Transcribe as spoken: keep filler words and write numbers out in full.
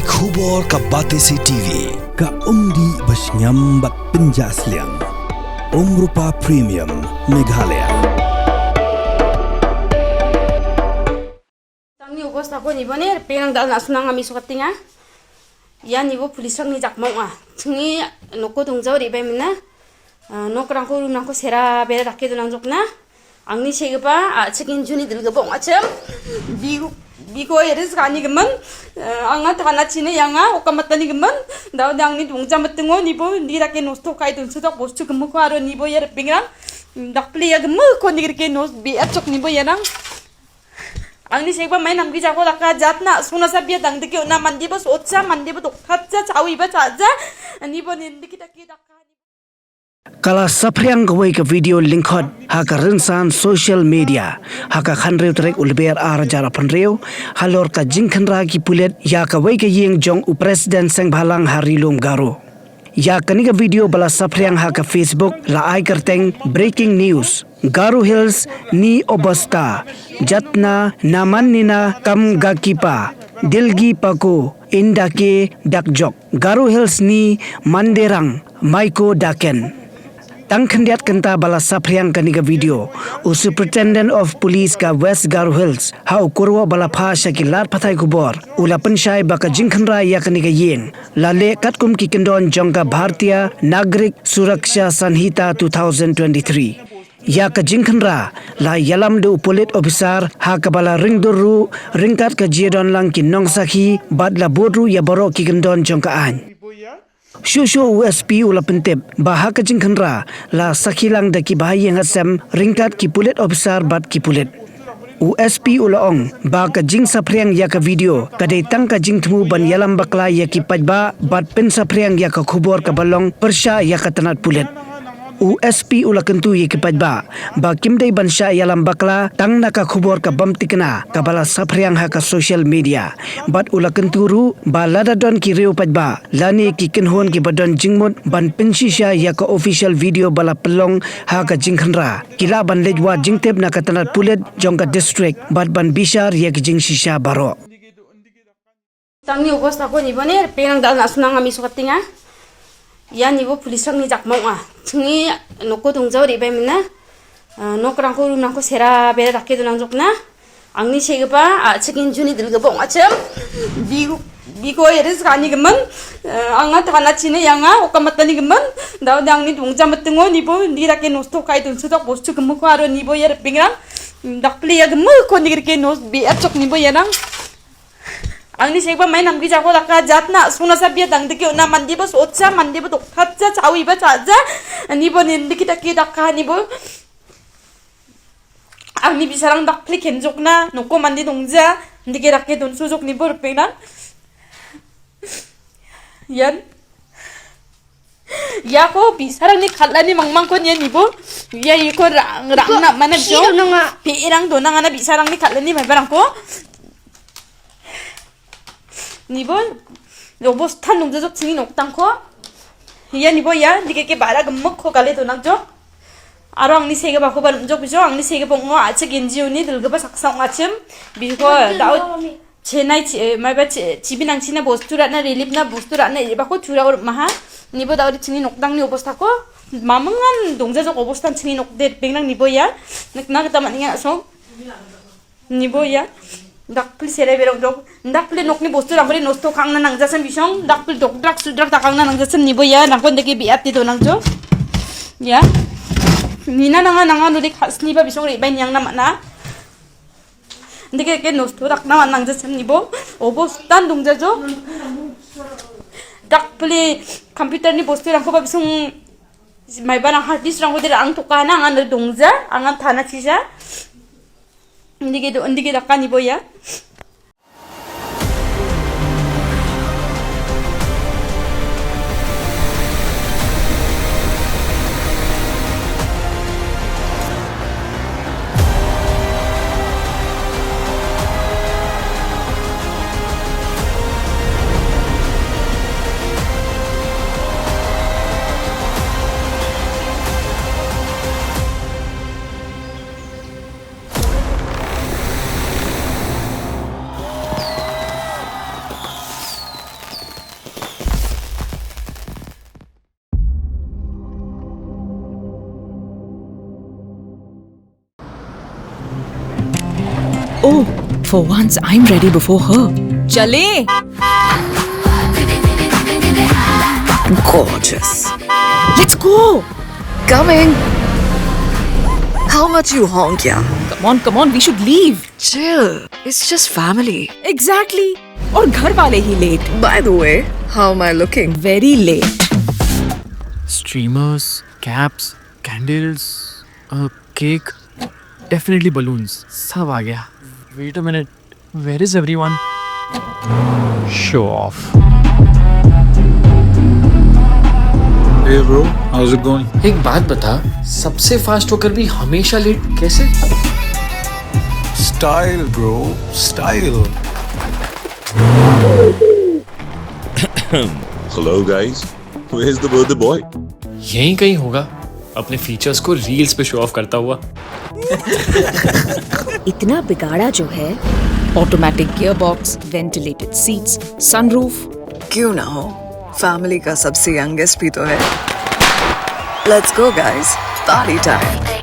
Khubor ka Batesi T V, ka umdi ba sngam ba penja sliang. Umrupa Premium Meghalaya. Tangni obostako nibone, ripeng dal·na sunang ami sokatenga. Ia nibo police-rangni jakma ong·a. Chingni noko dongjao re·baimina. Ah, nokrangko, room-rangko sera bera dake donangjokna. Angni segipa, a·chik injuni dilgipa ong·achim. Bi-, biko iris ka·anigimin. Ah, anga tanachina ianga okamatanigimin. Daode angni dongja mitingo nibo ni dake nosto ka·e donsodok bostu gimikko aro nibo ia ripengrang. Dakpile ia gimikko nigrikke nos-, be·achok nibo iarang. Angni segipa mai namgijako daka jatna a·songnasa bia dangdike on·a, mandeba sotsa, mandeba doktatsa, chawiba cha·ja, nibo nindike dake daka. Kala sapriang kawai ka video lingkhot ha ka rinsan social media ha ka khanreu tarik ulber ar hajar aphan reu halor ka jingkhanra ki pulit ia kawai ka ïing jong u President Sengbhalang Harilum Garo. Ia kani ka video bala sapriang ha ka Facebook la ai kerteng breaking news. Garo Hills ni obasta jatna naman nina kam gakipa dilgi pako indake dakjok. Garo Hills ni manderang maiko daken. Tang khyndiat kynta bala sapriang kani ka video. U Superintendent of Police ka West Garo Hills ha u kurwa bala pha sha ki lat pathai khubor. U la pynshai ba ka jingkhanra ia kani ka ïing. La leh katkum ki kyndon jong ka Bharatiya Nagarik Suraksha Sanhita two thousand twenty-three. Ia ka jingkhanra la ïalam da u pulit officer ha kaba la ringdur ruh ryngkat ka jia don lang ki nongsakhi bad la bud ruh ia baroh ki kyndon jong ka aiñ. Shuh shuh u S P u la pyntip ba ha ka jingkhanra la sakhi lang da ki bahaïing hasem ryngkat ki pulit officer bad ki pulit. U S P u la ong ba ka jingsapriang ia ka video ka dei tang ka jingthmu ban ïalam bakla ia ki paidbah bad pynsapriang ia ka khubor kaba long pyrshah ia ka tnat pulit. U S P u la kyntu ia ki paidbah ba kim dei ban shah ïalam bakla tang na ka khubor ka bam tikna kaba la sapriang ha ka social media. Bad u la kyntu ruh ba lada don ki riew paidbah lane ki kynhun kiba don jingmut ban pynshisha ia ka official video bala pynlong ha ka jingkhanra. Ki lah ban leit wad jingtip na ka tnat pulit jong ka district bad ban bishar ia ki jingshisha baroh. Tangni obostako nibone ripeng dal·na sunang ami sokatenga. Ia nibo police-rangni jakma ong·a. Chingni noko dongjao re·baimina. Ah, nokrangko, room-rangko sera bera dake donangjokna. Angni segipa, a·chik injuni dilgipa ong·achim. Bi-, biko iris ka·anigimin. Ah, anga tanachina ianga okamatanigimin. Daode angni dongja mitingo nibo ni dake nosto ka·e donsodok bostu gimikko aro nibo ia ripengrang. Dakpile ia gimikko nigrike nos-, be·achok nibo iarang. Angni segipa mai namgijako daka jatna a·songnasa bia dangdike on·a, mandeba sotsa, mandeba doktatsa, chawiba cha·ja, nibo nindike dake daka, nibo angni bisarang dakpile kenjokna noko mande dongja, indike dake donsojok nibo ripengrang. Ian Iako bisarangni kal·ani mangmangko nia nibo. Ia iko rang-, rang·na mana pi bijong. Donanga. Pe·erang donangana bisarangni kal·ani maibarangko. Nibo obostan dongjajok chini noktangko. Ia nibo ia dikeke ba·ra gimikko gale donangjok. Aro angni segipakoba rim·jok bijong, angni segipa ong·o a·chik N G O-ni dilgipa saksa ong·achim. Biko da·o Chennai chi-, eh, maiba chi-, chibinangchina bostu ra·na, relief-na bostu ra·na, ebako turao rim·aha. Nibo da·ode chingni nokdangni obostako mamingan dongjajok obostan chingni nokde ripengrang nibo ia. Nikna gita man·enga a·song. Nibo ia. Dakpil serai berok dok. Dakpil nokni bosturangkode nosto ka·angna nangjasan bisong. Dakpil dokdrak sudrak dakangna nangjasan nibo ia. Nangkon dake be·ate donangjo. Ia. Nina nanga nanga node ka·sniba bisong re·bae niangna man·a. Dike dike nosto dakna man·a nangjasan nibo obostan dongjajok. Dakpile computer-ni bosturangkoba bisong maiba nang hard disk-rangko dera ang tokana anga dongja, anga tana chija. Indike do-, indike daka nibo ia. Oh, for once I'm ready before her. चले। Gorgeous. Let's go. Coming. How much you honk, yeah? Come on, come on, we should leave. Chill. It's just family. Exactly. और घर वाले ही late. By the way, how am I looking? Very late. Streamers, caps, candles, a cake, definitely balloons. सब आ गया. Wait a minute. Where is everyone? Show off. Hey bro, how's it going? एक बात बता, सबसे फास्ट होकर भी हमेशा लेट कैसे? Style bro, style. Hello guys, where's the birthday boy? यहीं कहीं होगा, अपने फीचर्स को रील्स पे शो ऑफ करता हुआ. इतना बिगाड़ा जो है. Automatic gearbox, ventilated seats, sunroof. क्यों ना हो, फैमिली का सबसे यंगेस्ट भी तो है. Let's go guys, party time.